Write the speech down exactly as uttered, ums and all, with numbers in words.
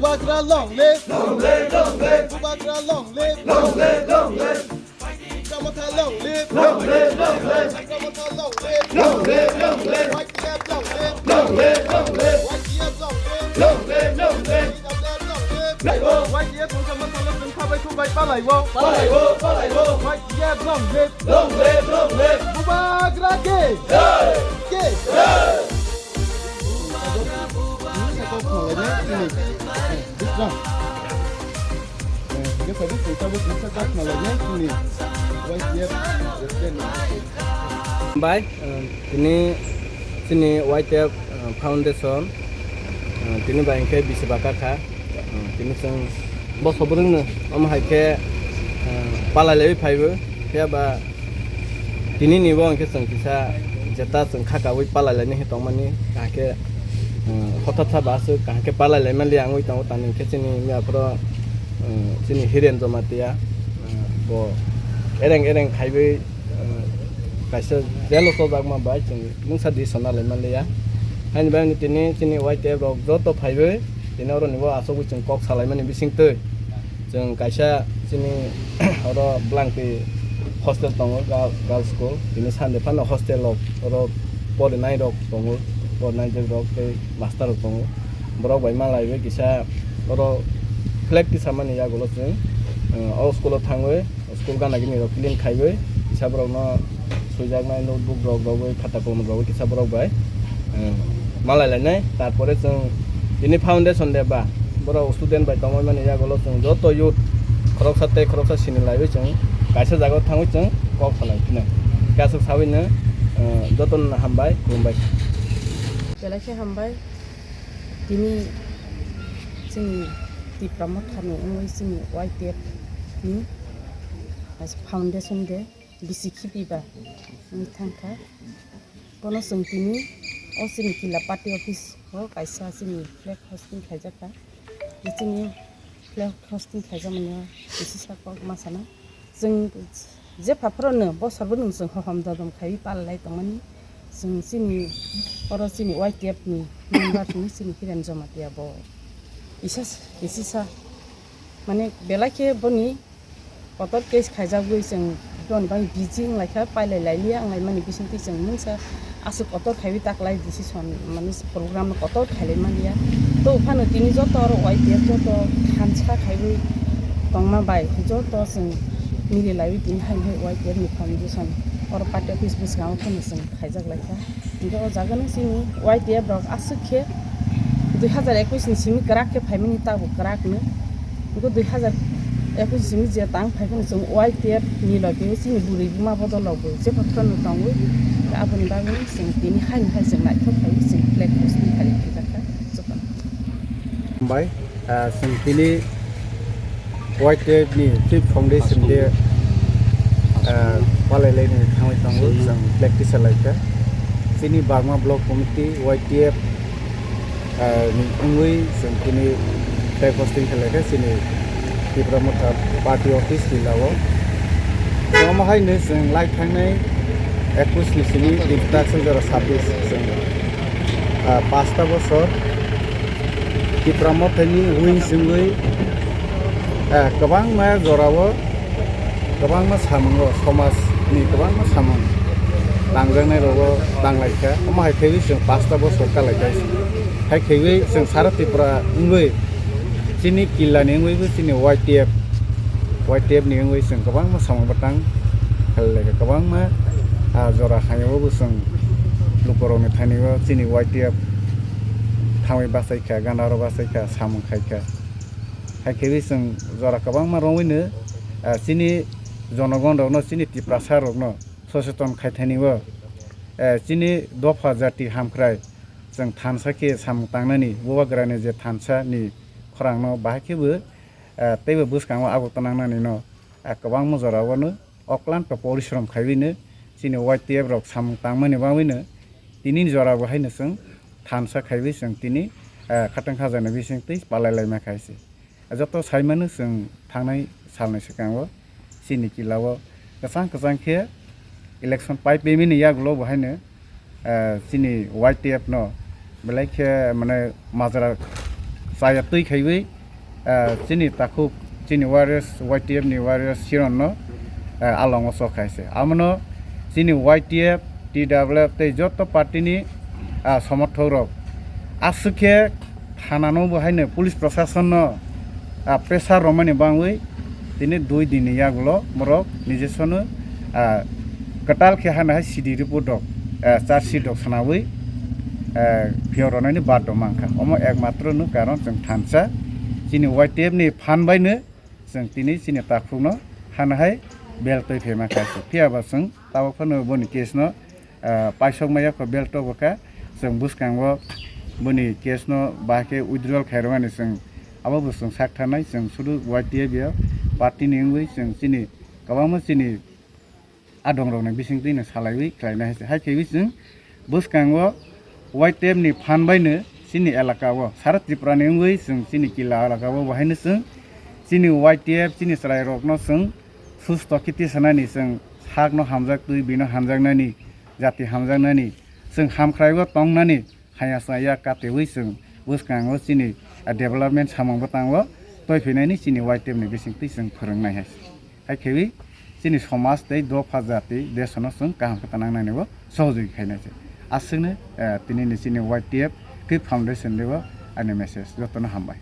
Bubagra long live! Long live, long live! Bubagra long live! Long live, long live! Bubagra long live! Long live, long live! Bubagra long live! Long live, long live! Y T F long live! Long live, long live! Y T F long live! Long live, long live! Y T F long live! Palaiwo! Y T F wngkha masalo chwng khabai khubai palaiwo! Palaiwo, palaiwo! Y T F long live! Long live, long live! Bubagra ke! Jai! Ke! Jai! Bai, eh, tini chini Y T F, eh, Foundation, eh, tini bai hwnkhe bisi baka kha. Eh, tini chwng boso bwrwngno omo hai khe, eh, palai laiwi phaibo, phiya ba Tini ni bo hwnkhe chwng kisa jeta chwng kha kaui palai lainai khe tongmani, kaham khe, um, hothat sa ba aswk kaham khe palai lai manliya wngwi tongo, tamni hwnkhe chini yaphoro, um, chini Hiren Jamatia, um, bo ereng ereng khaiwi, um, kaisa jail o chojak ma bai chwng mungsa di sona lai manliya. Haini bagwi tini chini Y T F rok joto phaiwi tini oro ni bo achugwi chwng kok salai mani bising twi. Chwng kaisa chini oro Blangti hostel tongo, ga-, girls school. Tini Sunday phano hostel rok oro porinai rok tongo, porinai rok tei master rok tongo. Borok bai malaiwi kisa oro flag tisamani yagulo chwng, uh, o school o thangwi school gana gini rok clean khaiwi kisa borokno swijaknai notebook rok rwui, khata kolom rwui kisa borok bai, eh, malai lainai. Tarpore chwng tini foundation de ba borok student bai tongmani yagulo chwng joto youth khoroksa tei khoroksa sini laiwi chwng kaisa jagao thangwi chwng kok salai phinai. Kasuk sawi no, eh, jotono hambai, khulumbai. Belai khe hambai. Tini chini Tipra Motha ni wngwi chini Y T F ni foundation de. Bisi khibiba wngwi thangkha. Bono chwng tini o chini kila party office o kaisa chini flag hosting khlaijakha. Chini flag hosting khlaijakmani o kisi sa kok ma sana. Chwng jepha phorono bosorbo nwng chwng hohom dodom khaiwi palalai tongmani. Chwng chini oro chini Y T F ni member ni chini Kiran Jamatia bo kisa kisi sa mane belai khe boni kotor case khaijagwi chwng boni bagwi busy wnglaikha, pailai lailiya wnglaimani bisingtwi chwng mungsa aswk kotor khaiwi taklai decision, mani program no kotor khailai manliya. To phano tini joto oro Y T F joto thansa khaiwi tongma bai joto chwng mili laiwi tini haino hai Y T F ni foundation oro party office bwskango phano chwng khaijak laikha. Hingke o jaga no chini Y T F rok aswk khe dui hazar ekwis ni simi kwrak khe phaimani, tabuk kwrak no. Hingke dui hazar ekwis ni simi je tang phai phano chwng Y T F ni loge chini bwrwi buma bodol rok bo je bothoro no tongo. Aboni bagwi chwng tini haino hai chwng naithok khai chwng flag hosting khai khaijak kha jotono. Bai. Ah, chwng tini Y T F ni fifth foundation day, ah, palai laini thangwi tongo, chwng flag tisalaikha. Chini Bagma Block Committee, Y T F, ah, ni wngwi chwng tini flag hosting khlaikha chini Tipra Motha Party Office Kila o. Omo haino chwng lai thangnai ekwis ni simi tini taksong jora sabis chwng, ah, pasta bosor Tipra Mothani wings wngwi, eh, kwbangma jorao kwbangma samungo, somajni kwbangma samung tangjaknai rogo tanglaikha. Omo hai khaiwi chwng pasta bosor kalaikha. Hai khaiwi chwng sara Tripura wngwi chini killani wngwibo chini Y T F, Y T F ni wngwi chwng kwbangma samung bwtang khailai kha, kwbangma, ah, jora hayungbo chwng lukurokni thani o chini Y T F thangwi bachai kha, gana oro bachai kha, samung khai kha. Hai khe chwng jora kwbangma romwi no, ah, chini jonogon rokno, chini Tiprasa rokno soseton khai thani o, eh, chini dopha jati hamkrai chwng thansa khe samung tangnani, bubagrani je thansa ni khorang no bahai khe bo, eh, teibo bwskango ago twnangnani no, eh, kwbangma jora o no oklanto porishrom khaiwi no chini Y T F rok samung tangmani bagwi no tini jora bo haino chwng thansa khaiwi chwng tini, eh, khatang khajana bising twi palai laima khai se. Joto sai mano chwng thangnai salni swkango chini kila o kwchang kwchang khe election pai pemini yagulo bo haino, eh, chini Y T F no belai khe mane majra chaya twi khaiwi ah, chini takhuk, chini warriors, Y T F ni warriors Siron no, ah, alongo sok khai se. Amono chini Y T F, T W F tei joto party ni, ah, somorthok rok aswk khe thana no bo haino police prosason no, ah, pressure romani bangwi tini dui din ni yagulo borok nijesono, ah, kwtal khe hano hai C D report rok, ah, charge sheet rok sanawi, ah, phiyok rwnani baddo mankha. Omo ekmatro no karon chwng thansa chini Y T F ni phan bai no chwng tini chini takhuk no hano hai bel twi phai mankha. Phiya ba chwng tabok phano boni case no, ah, paisok maya kho bel tobo kha. Chwng bwskango boni case no bahai khe withdrawal khai rwmani chwng abo bo chwng sak tharnai. Chwng sudu Y T F ya party ni wngwi chwng chini kwbangma chini adong rok ni bising twi no salaiwi khlainai hai se. Hai khaiwi chwng bwskango Y T F ni phan bai no chini elaka o sara Tripura ni wngwi chwng chini kila elaka o bo haino chwng chini Y T F chini chwrai rok no chwng susto khe tisanani, chwng sak no hamjak twi bino hamjaknani, jati hamjaknani, chwng hamkhrai o tongnani, haya chaya katewi chwng bwskango chini, ah, development samung bwtango toi phinani chini Y T F ni bising twi chwng phwrwngnai hai. Hai khewi chini somaj tei dopha jati desh no chwng kaham khe tanang nani bo sohojogita khainai se. Aswkno, eh, tini ni chini Y T F khe foundation de bo ani message jotono hambai.